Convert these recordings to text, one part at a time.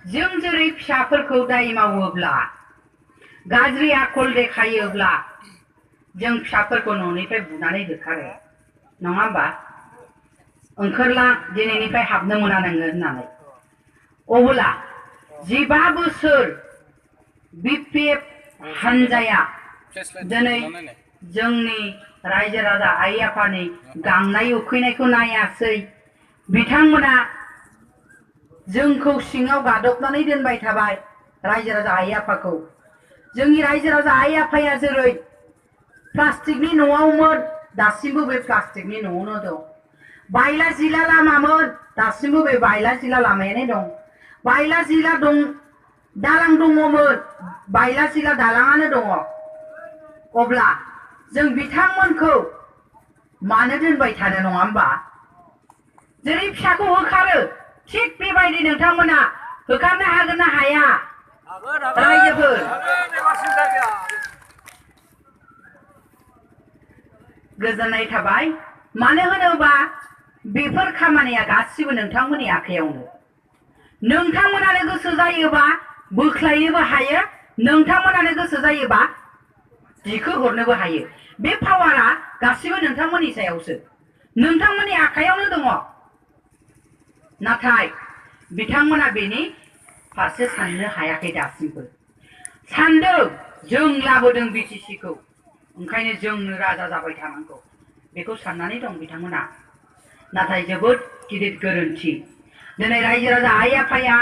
जों जेरै फिसाफोरखौ दाय मावोब्ला गाज्रि आखल देखायोब्ला जों फिसाफोरखौ न'निफ्राय बुनानै होखारो नङा होमबा ओंखारला दिनैनिफ्राय हाबनो मोना नोङो होननानै अब्ला 15 बोसोर बिपिएफ हानजाया दिनै जोंनि रायजो राजा आइ आफानि गांनाय उखैनायखौ नायासै बिथांमोना जोंखौ सिङाव गादबनानै दोनबाय थाबाय रायजो राजा आइ आफाखौ जोंनि रायजो राजा आइ आफाया जेरै प्लास्टिकनि न'आवमोन दासिमबो बे प्लास्टिकनि न'आवनो दं बायला जिला लामामोन दासिमबो बे बायला जिला लामायानो दं बायला जिला दं दालां दङमोन बायला जिला दालाङानो दङ अब्ला जों बिथांमोनखौ मानो दोनबाय थानो नङा होमबा जेरै फिसाखौ होखारो थिग बेबायदि नोंथांमोना होखारनो हागोन ना हाया रायजोफोर गोजोननाय थाबाय मानो होनोबा बेफोर खामानिया गासिबो नोंथांमोननि आखायावनो नोंथांमोनानो गोसो जायोबा बोख्लायनोबो हायो नोंथांमोनानो गोसो जायोबा दिखो हरनोबो हायो बे पावारा गासिबो नोंथांमोननि सायावसो नोंथांमोननि आखायावनो दङ नाथाय बिथांमोना बेनि फारसे साननो हायाखै दासिमबो सानदों जों लाबोदों बिटिसिखौ ओंखायनो जोंनो राजा जाबाय थानांगौ बेखौ साननानै दं बिथांमोना नाथाय जोबोद गिदिर गोरोन्थि दिनै रायजो राजा आइ आफाया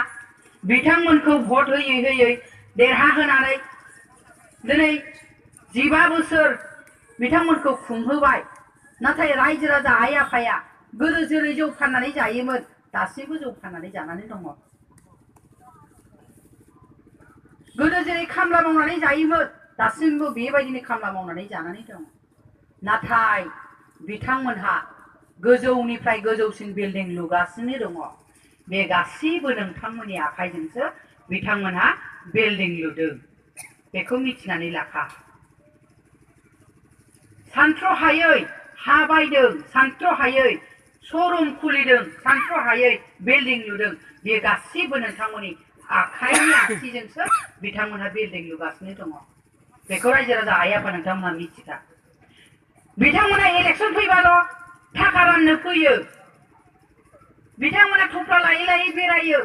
बिथांमोनखौ भट होयै होयै देरहाहोनानै दिनै 15 बोसोर बिथांमोनखौ खुंहोबाय नाथाय रायजो राजा आइ आफाया गोदो जेरै जौ फाननानै जायोमोन दासिमबो जौ फाननानै जानानै दङ गोदो जेरै खामला मावनानै जायोमोन दासिमबो बेबायदिनो खामला मावनानै जानानै दं नाथाय बिथांमोनहा गोजौनिफ्राय गोजौसिन बिल्डिं लुगासिनो दङ बे गासिबो नोंथांमोननि आखाइजोंसो बिथांमोनहा बिल्डिं लुदों बेखौ मिथिनानै लाखा सानथ्र' हायै हा बायदों सानथ्र' हायै श'रुम खुलिदों सानथ्र' हायै बिल्डिं लुदों बे गासिबो नोंथांमोननि आखाइनि आसिजोंसो बिथांमोनहा बिल्डिं लुगासिनो दङ बेखौ रायजो राजा आइ आफा नोंथांमोनहा मिथिखा बिथांमोना इलेक्सन फैबाल' थाखा राननो फैयो बिथांमोना थफ्ला लायै लायै बेरायो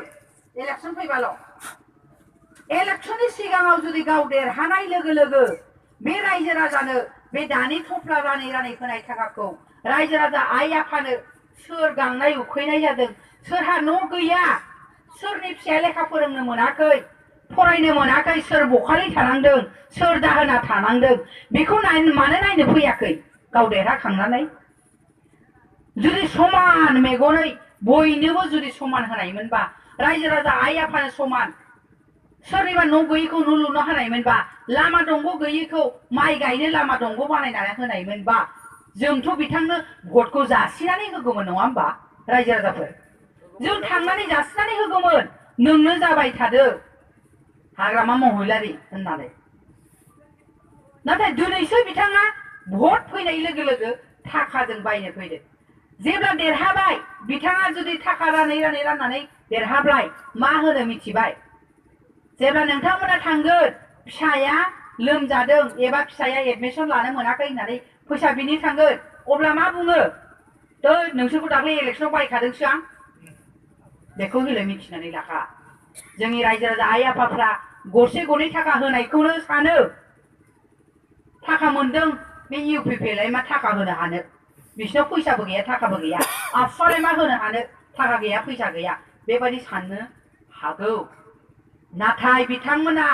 इलेक्सन फैबाल' इलेक्सननि सिगाङाव जुदि गाव देरहानाय लोगो लोगो बे रायजो राजानो बे दानि थफ्ला रानै रानै होनाय थाखाखौ रायजो राजा आइ आफानो सोर गांनाय उखैनाय जादों सोरहा न' गैया सोरनि फिसाया लेखा फोरोंनो मोनाखै फरायनो मोनाखै सोर बखालि थानांदों सोर दाहोना थानांदों बेखौ मानो नायनो फैयाखै गाव देरहाखांनानै जुदि समान मेगनै बयनोबो जुदि समान होनायमोनबा रायजो राजा आइ आफानो समान सोरनिबा न' गैयैखौ न' लुनो होनायमोनबा लामा दंग गैयैखौ माइ गायनो लामा दंग बानायनानै होनायमोनबा जोंथ' बिथांनो भटखौ जासिनानै होगौमोन नङा होमबा रायजो राजाफोर जों थांनानै जासिनानै होगौमोन नोंनो जाबाय थादो हाग्रामा महिलारि होननानै नाथाय दिनैसो बिथाङा भट फैनाय लोगो लोगो थाखाजों बायनो फैदों जेब्ला देरहाबाय बिथाङा जुदि थाखा रानै रानै राननानै देरहाबाय मा होनो मिथिबाय जेब्ला नोंथांमोना थांगोन फिसाया लोमजादों एबा फिसाया एडमिसन लानो मोनाखै होननानै फैसा बिनि थांगोन अब्ला मा बुङो नोंसोरखौ दाख्लै इलेक्सनाव बायखादोंसो आं बेखौ होले मिथिनानै लाखा जोंनि रायजो राजा आइ आफाफ्रा गरसे गरनै थाखा होनायखौनो सानो थाखा मोनदों बे इउपिपिएलआय मा थाखा होनो हानो बिसोरनाव फैसाबो गैया थाखाबो गैया आफसुवालाय मा होनो हानो थाखा गैया फैसा गैया बेबायदि साननो हागौ नाथाय बिथांमोना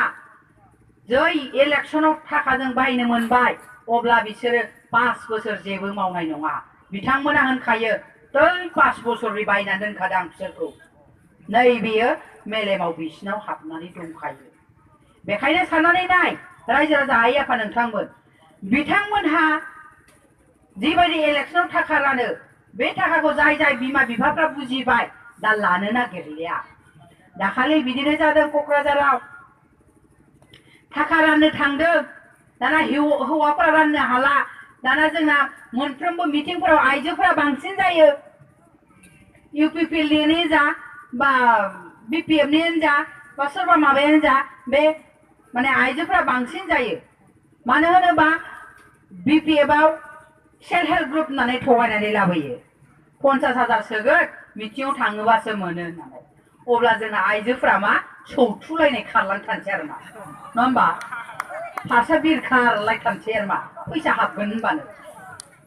जै इलेक्सनाव थाखाजों बायनो मोनबाय अब्ला बिसोरो 5 बोसोर जेबो मावनाय नङा बिथांमोना होनखायो 5 बोसोरनि बायना दोनखादां बिसोरखौ नै बेयो मेलेमाव बिसिनाव हाबनानै दंखायो बेखायनो साननानै नाय रायजो राजा आइ आफा नोंथांमोन बिथांमोनहा जिबायदि इलेक्सनाव थाखा रानो बे थाखाखौ जाय जाय बिमा बिफाफ्रा बुजिबाय दा लानो नागिरलिया दाखालि बिदिनो जादों क'क्राझाराव थाखा राननो थांदों दाना हौवाफोरा राननो हाला दाना जोंना मोनफ्रोमबो मिटिंफोराव आइजोफोरा बांसिन जायो इउपिपिएलनि जा बा BPF नि जा बा सोरबा माबायानो जा बे माने आइजोफोरा बांसिन जायो मानो होनोबा BPF आव सेल्फ हेल्प ग्रुप होननानै थगायनानै लाबोयो 50,000 सोगोन मिटिंआव थाङोबासो मोनो होननानै अब्ला जोंना आइजोफोरा मा सौथुलायनाय खारलांथारसै आरो मा नङा होमबा फारसा बिरखारलायथारसै आरो मा फैसा हाबगोन होनबानो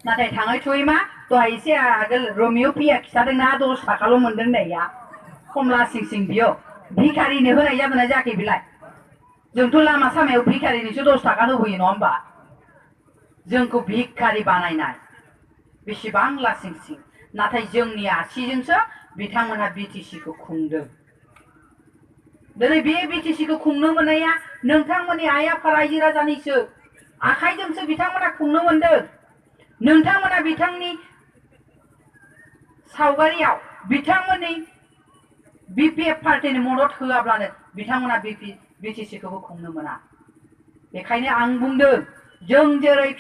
नाथाय थाङै थुयै मा दहाय एसे आगोल रमिअ पिया खिथादोंना 10 थाखाल' मोनदों होननाया कमला सिं सिं बियो भिखारिनो होनाय जादोंना जायाखै बिलाय जोंथ' लामा सामायाव भिखारिनोसो 10 थाखा होबोयो नङा होमबा जोंखौ भिखारि बानायनाय बेसेबां लासिं सिं नाथाय जोंनि आसिजोंसो बिथांमोनहा BTC खौ खुंदों दिनै बे BTC खौ खुंनो मोननाया नोंथांमोननि आइ आफा रायजो राजानिसो आखाइजोंसो बिथांमोना खुंनो मोनदों नोंथांमोना बिथांनि सावगारियाव बिथांमोननि BPF पार्टीनि मदद होआब्लानो बिथांमोना BTC खौबो खुंनो मोना बेखायनो आं बुंदों जों जेरै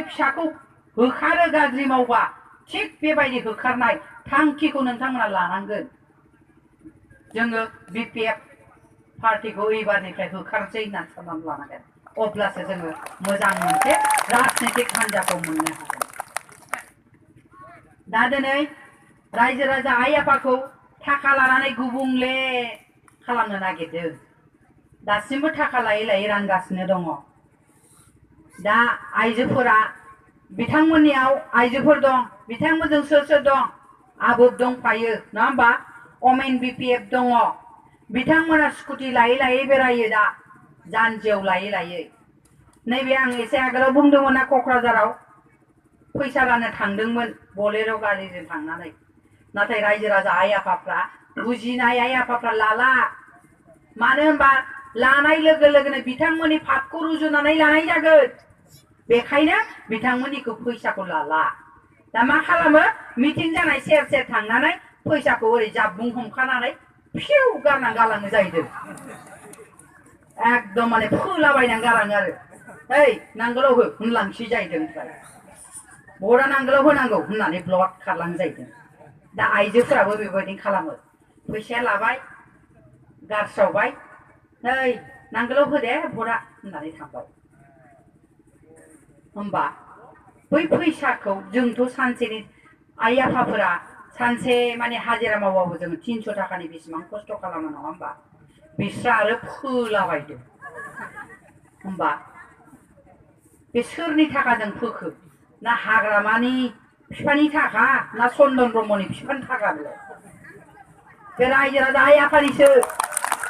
फिसाखौ होखारो गाज्रि मावबा थिग बेबायदि होखारनाय थांखिखौ नोंथांमोना लानांगोन जोङो BPF पार्टीखौ एबारनिफ्राय होखारसै होननानै साननानै लानांगोन अब्लासो जोङो मोजां मोनसे राजनितिक हान्जाखौ मोननो हागोन दा दिनै रायजो राजा आइ आफाखौ थाखा लानानै गुबुंले खालामनो नागिरदों दासिमबो थाखा लायै लायै रानगासिनो दङ दा आइजोफोरा बिथांमोननियाव आइजोफोर दं बिथांमोनजों सोर सोर दं आबोब दंफायो नङा होमबा अमेन BPF दङ बिथांमोना स्कुटि लायै लायै बेरायो दा जानजियाव लायै लायै नैबे आं एसे आगोलाव बुंदोंमोन ना क'क्राझाराव फैसा राननो थांदोंमोन बलेर' गारिजों थांनानै नाथाय रायजो राजा आइ आफाफ्रा बुजिनाय आइ आफाफ्रा लाला मानो होनबा लानाय लोगो लोगोनो बिथांमोननि पापखौ रुजुनानै लानाय जागोन बेखायनो बिथांमोननिखौ फैसाखौ लाला दा मा खालामो मिटिं जानाय सेर सेर थांनानै फैसाखौ ओरै जाबुं हमखानानै फिउ गारनानै गालाङो जाहैदों एकदम माने फोलाबायनानै गालाङो आरो ओइ नांगोलाव हो होनलांसै जाहैदों ओमफ्राय बरा नांगोलाव होनांगौ होननानै ब्लड खारलाङो जाहैदों दा आइजोफोराबो बेबायदिनो खालामो फैसाया लाबाय गारस्रावबाय नै नांगोलाव होदे बरा होननानै थांबाय होमबा बै फैसाखौ जोंथ' सानसेनि आइ आफाफोरा सानसे माने हाजिरा मावबाबो जोङो 300 थाखानि बेसेबां खस्थ' खालामो नङा होमबा बिस्रा आरो फोलाबायदों होमबा बे सोरनि थाखाजों फोखो ना हाग्रामानि बिफानि थाखा ना चन्दन ब्रह्मनि बिफानि थाखा बेलाय बे रायजो राजा आइ आफानिसो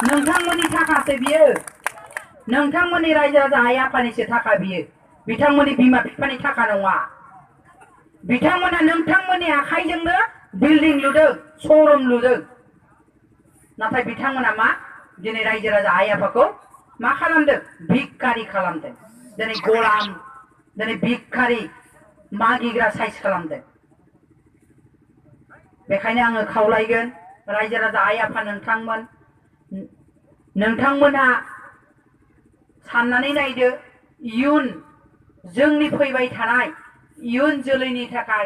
नोंथांमोननि थाखासो बियो नोंथांमोननि रायजो राजा आइ आफानिसो थाखा बियो बिथांमोननि बिमा बिफानि थाखा नङा बिथांमोना नोंथांमोननि आखाइजोंनो बिल्डिं लुदों श'रुम लुदों नाथाय बिथांमोना मा दिनै रायजो राजा आइ आफाखौ मा खालामदों भिखारि खालामदों दिनै गलाम दिनै भिखारि मागिग्रा साइज खालामदों बेखायनो आङो खावलायगोन रायजो राजा आइ आफा नोंथांमोनहा साननानै नायदो इयुन जोंनि फैबाय थानाय इयुन जोलैनि थाखाय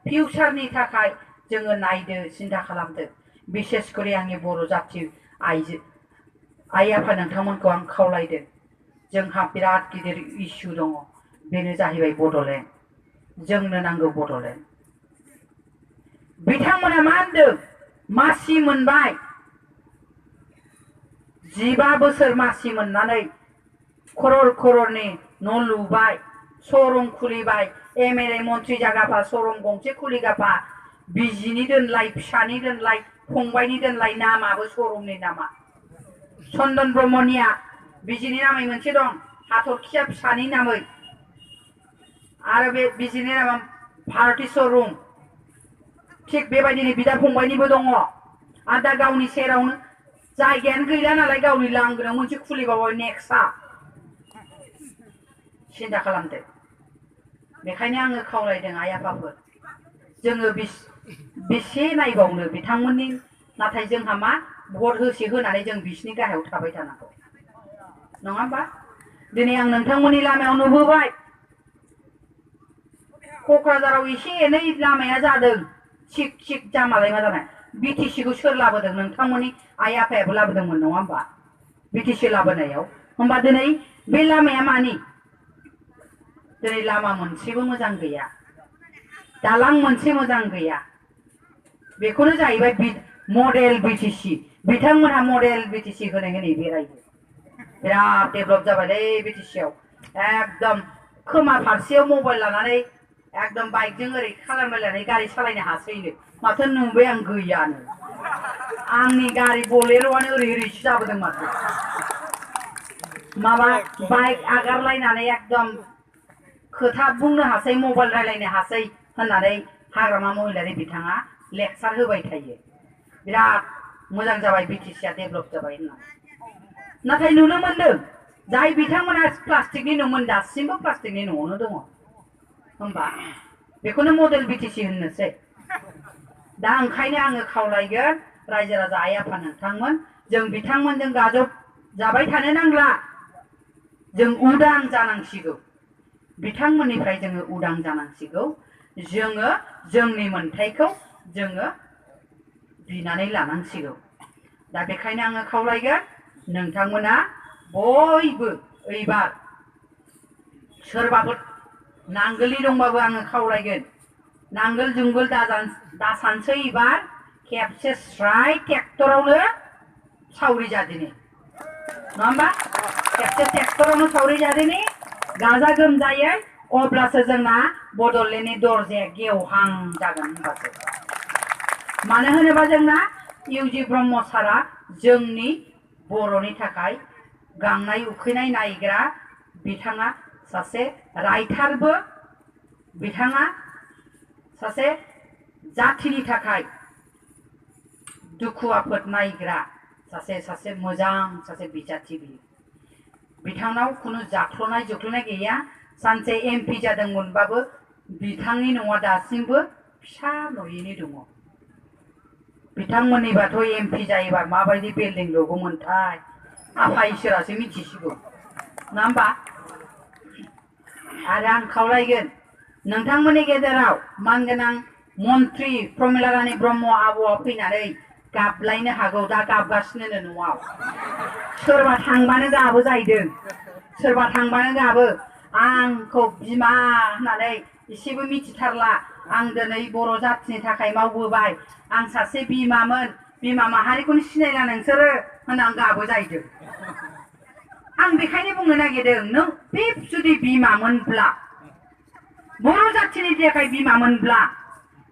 फिउचारनि थाखाय जोङो नायदो सिन्था खालामदो बिसेस करे आंनि बर' जाथि आइजो आइ आफा नोंथांमोनखौ आं खावलायदों जोंहा बिराद गिदिर इस्यु दङ बेनो जाहैबाय बड'लेण्ड जोंनो नांगौ बड'लेण्ड बिथांमोना मा होनदों मासि मोनबाय 15 बोसोर मासि मोननानै खर'रनि न' लुबाय श'रुम खुलिबाय MLA मन्त्रि जागाफा श'रुम गंसे खुलिगाफा बिजिनि दोनलाय फिसानि दोनलाय फंबायनि दोनलाय नामाबो श'रुमनि नामा चन्दन ब्रह्मनिया बिजिनि नामै मोनसे दं हाथरखिया फिसानि नामै आरो बे बिजिनि नामा भारती श'रुम थिग बेबायदिनो बिदा फंबायनिबो दङ आरो दा गावनि सेरावनो जायगायानो गैला नालाय गावनि लांगोनायाव मोनसे खुलिबावबाय नेक्सा सिन्था खालामदो बेखायनो आङो खावलायदों आइ आफाफोर जोङो बेसे नायबावनो बिथांमोननि नाथाय जोंहा मा भट होनानै जों बिसिनि गाहायाव थाबाय थानांगौ नङा होमबा दिनै आं नोंथांमोननि लामायाव नुबोबाय क'क्राझाराव एसे एनै लामाया जादों चिक जामालाय मा जानाय बिटिसिखौ सोर लाबोदों नोंथांमोननि आइ आफायाबो लाबोदोंमोन नङा होमबा बिटिसि लाबोनायाव होमबा दिनै बे लामाया मानि दिनै लामा मोनसेबो मोजां गैया दालां मोनसे मोजां गैया बेखौनो जाहैबाय मडेल बिटिसि बिथांमोनहा मडेल बिटिसि होनै होनै बेरायो बिराद डेभेलप जाबायलै बिटिसियाव एकदम खोमा फारसेयाव मबाइल लानानै एकदम बाइकजों ओरै खालामलायनानै गारि सालायनो हासैनो माथो नुबाय आं गैयानो आंनि गारि बलेर'आनो ओरै ओरैसो जाबोदों माथो माबा बाइक आगारलायनानै एकदम खोथा बुंनो हासै मबाइल रायलायनो हासै होननानै हाग्रामा महिलारि बिथाङा लेक्सार होबाय थायो बिराद मोजां जाबाय बिटिसिया डेभेलप जाबाय होननानै नाथाय नुनो मोनदों जाय बिथांमोना प्लास्टिकनि न'मोन दासिमबो प्लास्टिकनि न'आवनो दङ होमबा बेखौनो मडेल बिटिसि होननोसै दा ओंखायनो आङो खावलायगोन रायजो राजा आइ आफा नोंथांमोन जों बिथांमोनजों गाजब जाबाय थानो नांला जों उदां जानांसिगौ बिथांमोननिफ्राय जोङो उदां जानांसिगौ जोङो जोंनि मोन्थाइखौ जोङो बिनानै लानांसिगौ दा बेखायनो आङो खावलायगोन नोंथांमोना बयबो एबार सोरबाफोर नांगोलनि दंबाबो आङो खावलायगोन नांगोल जुंगोल दासानसै एबार खेबसे स्राय ट्रेक्टरावनो सावरि जादिनि नङा होमबा खेबसे ट्रेक्टरावनो सावरि जादिनि गाजा गोमजायै अब्लासो जोंना बड'लेण्डनि दरजाया गेवहां जागोन होनबासो मानो होनोबा जोंना इउजि ब्रह्म सारा जोंनि बर'नि थाखाय गांनाय उखैनाय नायग्रा बिथाङा सासे राइटारबो बिथाङा सासे जाथिनि थाखाय दुखु आफोद नायग्रा सासे मोजां सासे बिजाथिगिरि बिथांनाव खुनु जाख्ल'नाय जुख्ल'नाय गैया सानसे एमपि जादोंमोनबाबो बिथांनि न'आ दासिमबो फिसा न'यैनो दङ बिथांमोननिबाथ' एमपि जायोबा माबायदि बिल्डिं लुगौमोनथाय आफा इसोरासो मिथिसिगौ नङा होमबा आरो आं खावलायगोन नोंथांमोननि गेजेराव मानगोनां मन्त्रि प्रमिला रानी ब्रह्म आब'आ फैनानै गाबलायनो हागौ दा गाबगासिनो न'आव सोरबा थांबानो गाबो जाहैदों सोरबा थांबानो गाबो आंखौ बिमा होननानै एसेबो मिथिथारला आं दिनै बर' जाथिनि थाखाय मावबोबाय आं सासे बिमामोन बिमा माहारिखौनो सिनायला नोंसोरो होननानै गाबो जाहैदों आं बेखायनो बुंनो नागिरदों नों बे जुदि बिमामोनब्ला बर' जाथिनि थाखाय बिमामोनब्ला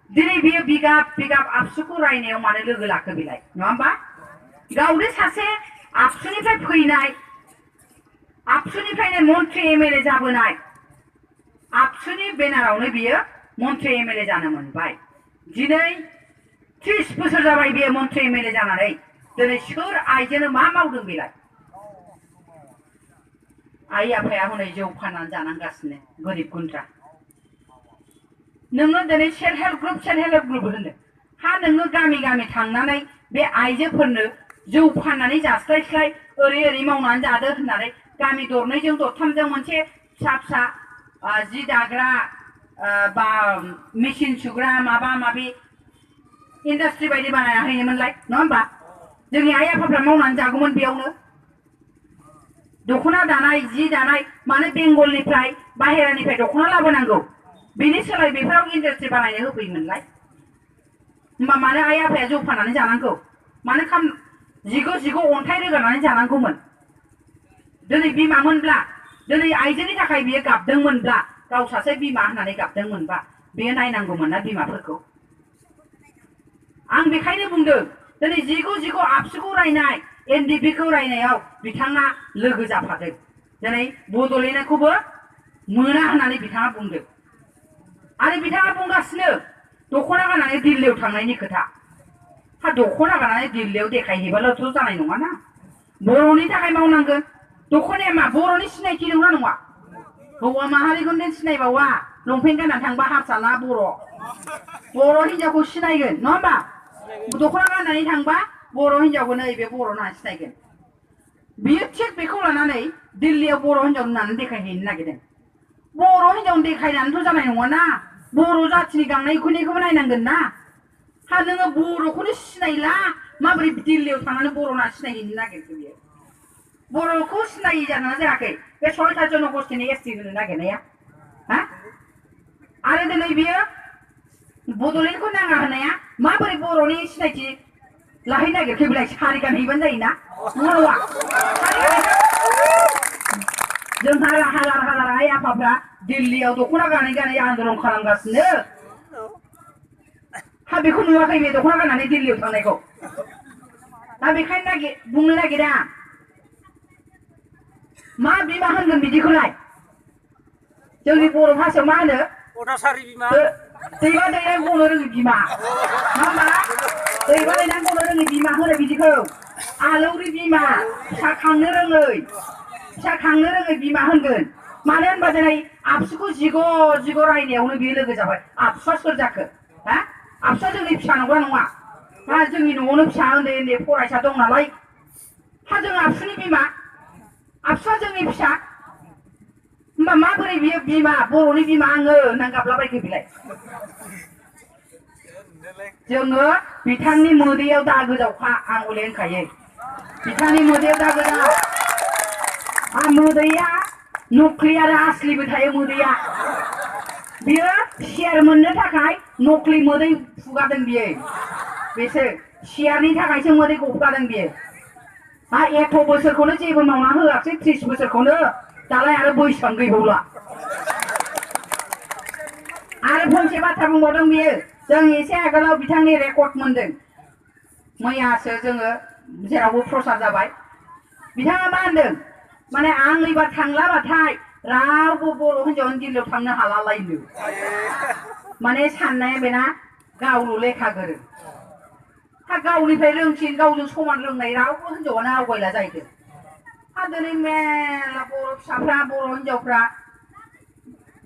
दिनै बियो बिगाब बिगाब आबसुखौ रायनायाव मानो लोगो लाखो बिलाय नङा होमबा गावनो सासे आबसुनिफ्राय फैनाय आबसुनिफ्रायनो मन्त्रि एमएलए जाबोनाय आबसुनि बेनारावनो बियो मन्त्रि एमएलए जानो मोनबाय दिनै 30 बोसोर जाबाय बियो मन्त्रि एमएलए जानानै दिनै सोर आइजोनो मा मावदों बेलाय आइ आफाया हनै जौ फाननानै जानांगासिनो गोरिब गुन्द्रा नोङो दिनै सेल्फ हेल्प ग्रुप होनो हा नोङो गामि गामि थांनानै बे आइजोफोरनो जौ फाननानै जास्लायस्लाय ओरै ओरै मावनानै जादो होननानै गामि दरनैजों दरथामजों मोनसे फिसा फिसा जि दाग्रा बा मेसिन सुग्रा माबा माबि इन्डास्ट्रि बायदि बानायना होयोमोनलाय नङा होमबा जोंनि आइ आफाफ्रा मावनानै जागौमोन बेयावनो दख'ना दानाय जि दानाय मानो बेंगलनिफ्राय बाहेरानिफ्राय दख'ना लाबोनांगौ बेनि सोलाय बेफोराव इन्डास्ट्रि बानायनो होफैयोमोनलाय होमबा मानो आइ आफाया जौ फाननानै जानांगौ मानो जिगौ अन्थाइ रोगानानै जानांगौमोन दिनै बिमामोनब्ला दिनै आइजोनि थाखाय बियो गाबदोंमोनब्ला गाव सासे बिमा होननानै गाबदोंमोनबा बेयो नायनांगौमोन ना बिमाफोरखौ आं बेखायनो बुंदों दिनै जिगौ आबसुखौ रायनाय एनडिपिखौ रायनायाव बिथाङा लोगो जाफादों दिनै बड'लेण्डखौबो मोना होननानै बिथाङा बुंदों आरो बिथाङा बुंगासिनो दख'ना गाननानै दिल्लीयाव थांनायनि खोथा हा दख'ना गाननानै दिल्लीयाव देखायहैबाल'थ' जानाय नङा ना बर'नि थाखाय मावनांगोन दख'नाया मा बर'नि सिनायथि नंगौना नङा हौवा माहारिखौनो सिनायबावा लंपेन्ट गाननानै थांबा हारसा ना बर' हिनजावखौ सिनायगोन नङा होमबा दख'ना गाननानै थांबा बर' हिनजावखौ नैबे बर' होननानै सिनायगोन बियो थिग बेखौ लानानै दिल्लीयाव बर' हिनजाव होननानै देखायहैनो नागिरदों बर' हिनजावनो देखायनानैथ' जानाय नङा ना बर' जाथिनि गांनाय उखैनायखौबो नायनांगोन ना हा नोङो बर'खौनो सिनायला माबोरै दिल्लीयाव थांनानै बर' होनना सिनायहैनो नागिरखो बियो बर'खौ सिनायि जाना जायाखै बे सयथा जनगोष्ठीनि एसटि होनो नागिरनाया हा आरो दिनै बियो बड'लेण्डखौ नाङा होननाया माबोरै बर'नि सिनायथि लाहैनो नागिरखो बेलाय सारि गानहैबानो जायोना नङा जोंहा हाजार हाजार आइ आफाफ्रा दिल्लीयाव दख'ना गानै गानै आन्दलन खालामगासिनो हा बेखौ नुवाखै बे दख'ना गाननानै दिल्लीयाव थांनायखौ दा बेखायनो बुंनो नागिरा मा बिमा होनगोन बिदिखौलाय जोंनि बर' भाषायाव मा होनो अदासारि बिमा दैबा दैनानै गनो रोङि बिमा मा मा दैबा दैनानै गनो रोङि बिमा होनो बिदिखौ आलौरि बिमा फिसा खांनो रोङै बिमा होनगोन मानो होनबा दिनै आबसुखौ जिग' रायनायावनो बियो लोगो जाबाय आबसुआ सोर जाखो हा आबसुआ जोंनि फिसा नंगौना नङा हा जोंनि न'आवनो फिसा उन्दै उन्दै फरायसा दं नालाय हा जों आबसुनि बिमा आबसुआ जोंनि फिसा होमबा माबोरै बियो बिमा बर'नि बिमा आङो होननानै गाबलाबायखो बिलाय जोङो बिथांनि मोदैयाव दागो जावखा आं हले होनखायो बिथांनि मोदैयाव दागो जाव मोदैया नख्लि आरो आसलिबो थायो मोदैया बियो सियार मोननो थाखाय नख्लि मोदै फुगारदों बियो बेसो सियारनि थाखायसो मोदै गगारदों बियो हा एथ' बोसोरखौनो जेबो मावना होआखै 30 बोसोरखौनो दालाय आरो बैसोआनो गैबावला आरो फंसे बाथ्रा बुंबावदों बियो जों एसे आगोलाव बिथांनि रेकर्ड मोनदों मैयासो जोङो जेरावबो प्रसार जाबाय बिथाङा मा होनदों माने आं एबार थांलाबाथाय रावबो बर' हिनजावनो दिल्लीयाव थांनो हालालायनो माने साननाया बेना गावल' लेखा गोरों हा गावनिफ्राय रोंसिन गावजों समान रोंनाय रावबो हिनजावानो आवगायला जाहैदों हा दिनै मेला बर' फिसाफ्रा बर' हिनजावफ्रा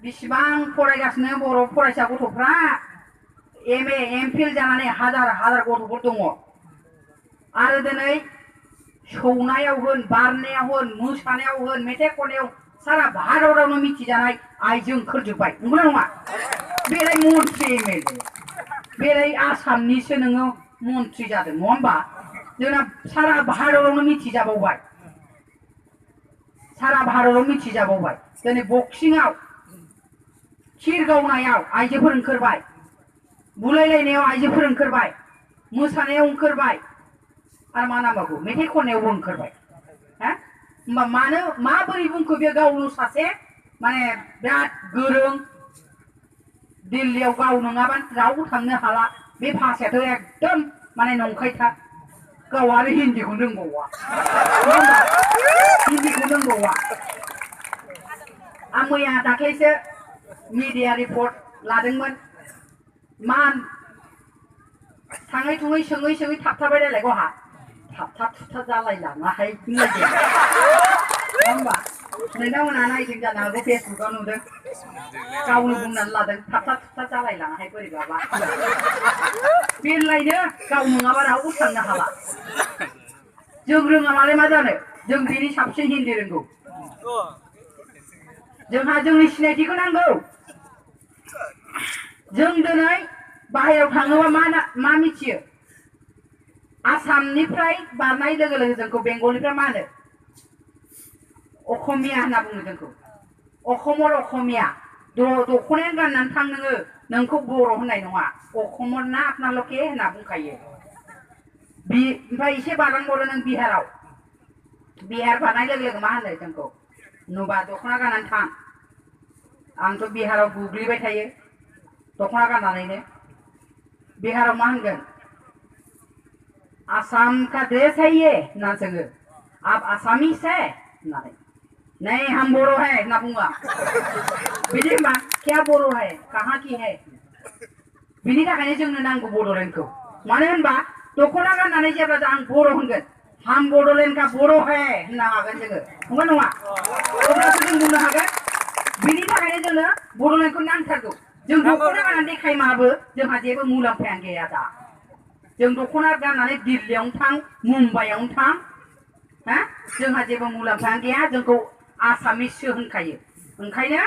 बेसेबां फरायगासिनो बर' फरायसा गथ'फ्रा MA MPhil जानानै हाजार हाजार गथ'फोर दङ आरो दिनै सौनायाव होन बारनायाव होन मोसानायाव होन मेथाइ खननायाव सारा भारतावनो मिथिजानाय आइजो ओंखारजोब्बाय नंगौना नङा बेलाय मन्त्रि MLA बेलाय आसामनिसो नोङो मन्त्रि जादों नङा होमबा जोंना सारा भारतावनो मिथिजाबावबाय सारा भारताव मिथिजाबावबाय दिनै बक्सिंआव थिर गावनायाव आइजोफोर ओंखारबाय बुलायलायनायाव आइजोफोर ओंखारबाय मोसानायाव ओंखारबाय आरो मा नांबावगौ मेथाइ खननायावबो ओंखारबाय हा होमबा मानो माबोरै बुंखो बे गावल' सासे माने बिराद गोरों दिल्लीयाव गाव नङाबानो रावबो थांनो हाला बे भाषायाथ' एकदम माने नंखायथा गाव आरो हिन्दीखौ रोंबावा हिन्दीखौ रोंबावा आं मैया दाख्लैसो मिडिया रिपर्ट लादोंमोन मा थाङै थुङै सोङै थाबथाबाय रायलायगौ आंहा थाबथा थुबथा जालायलाङाहाय होनलायदों नङा होमबा नोंथांमोनहा नायदों जानो हागौ फेसबुकाव नुदों गावनो बुंनानै लादों थाबथा थुबथा जालायलाङाहाय बोरैबाबा बेलायनो गाव नङाबा रावबो थांनो हाला जों रोङा मालाय मा जानो जों बिनि साबसिन हिन्दी रोंगौ जोंहा जोंनि सिनायथिखौ नांगौ जों दिनै बाहेरायाव थाङोबा मा मिथियो आसामनिफ्राय बारनाय लोगो लोगो जोंखौ बेंगलनिफ्राय मा होनो अखमिया होनना बुङो जोंखौ अखमर अखमिया दख'नायानो गाननानै थां नोङो नोंखौ बर' होननाय नङा अखमर ना आपनालके होनना बुंखायो ओमफ्राय एसे बारलांबावदो नों बिहार बारनाय लोगो लोगो मा होनो जोंखौ नुबा दख'ना गाननानै थां आंथ' बिहाराव गुग्लिबाय थायो दख'ना गाननानैनो बिहाराव मा होनगोन आसाम का ड्रेस है ये ना सोङो आप आसामिस है होननानै नहीं हम बोरो है होनना बुङा बिदि होनबा क्या बोरो है कहाँ की है बिनि थाखायनो जोंनो नांगौ बड'लेण्डखौ मानो होनबा दख'ना गाननानै जेब्ला आं बर' होनगोन हम बड'लेण्ड का बर' है होननो हागोन जोङो नंगौ नङा अब्लासो जों बुंनो हागोन बिनि थाखायनो जोंनो बड'लेण्डखौ नांथारगौ जों दख'ना गाननानै देखायमाबो जोंहा जेबो मुलाम्फायानो गैया दा जों दख'ना गाननानै दिल्लीयावनो थां मुम्बाइआवनो थां हा जोंहा जेबो मुलाम्फायानो गैया जोंखौ आसामिससो होनखायो ओंखायनो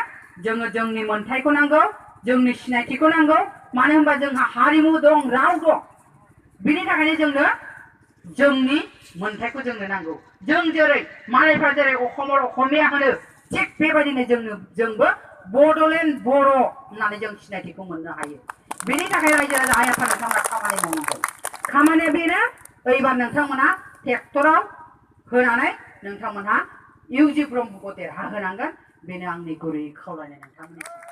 जोङो जोंनि मोन्थायखौ नांगौ जोंनि सिनायथिखौ नांगौ मानो होनबा जोंहा हारिमु दं राव दं बिनि थाखायनो जोंनो जोंनि मोनथायखौ जोंनो नांगौ जों जेरै मालायफ्रा जेरै असमिया होनो थिग बेबायदिनो जोंबो बड'लेण्ड बर' होननानै जों सिनायथिखौ मोननो हायो बेनि थाखाय रायजो राजा आइ आफा नोंथांमोना खामानि मावनांगौ खामानिया बेनो एबार नोंथांमोना ट्रेक्टराव होनानै नोंथांमोनहा इउजि ब्रह्मखौ देरहाहोनांगोन बेनो आंनि गुरै खावलायनाय नोंथांमोननिसिम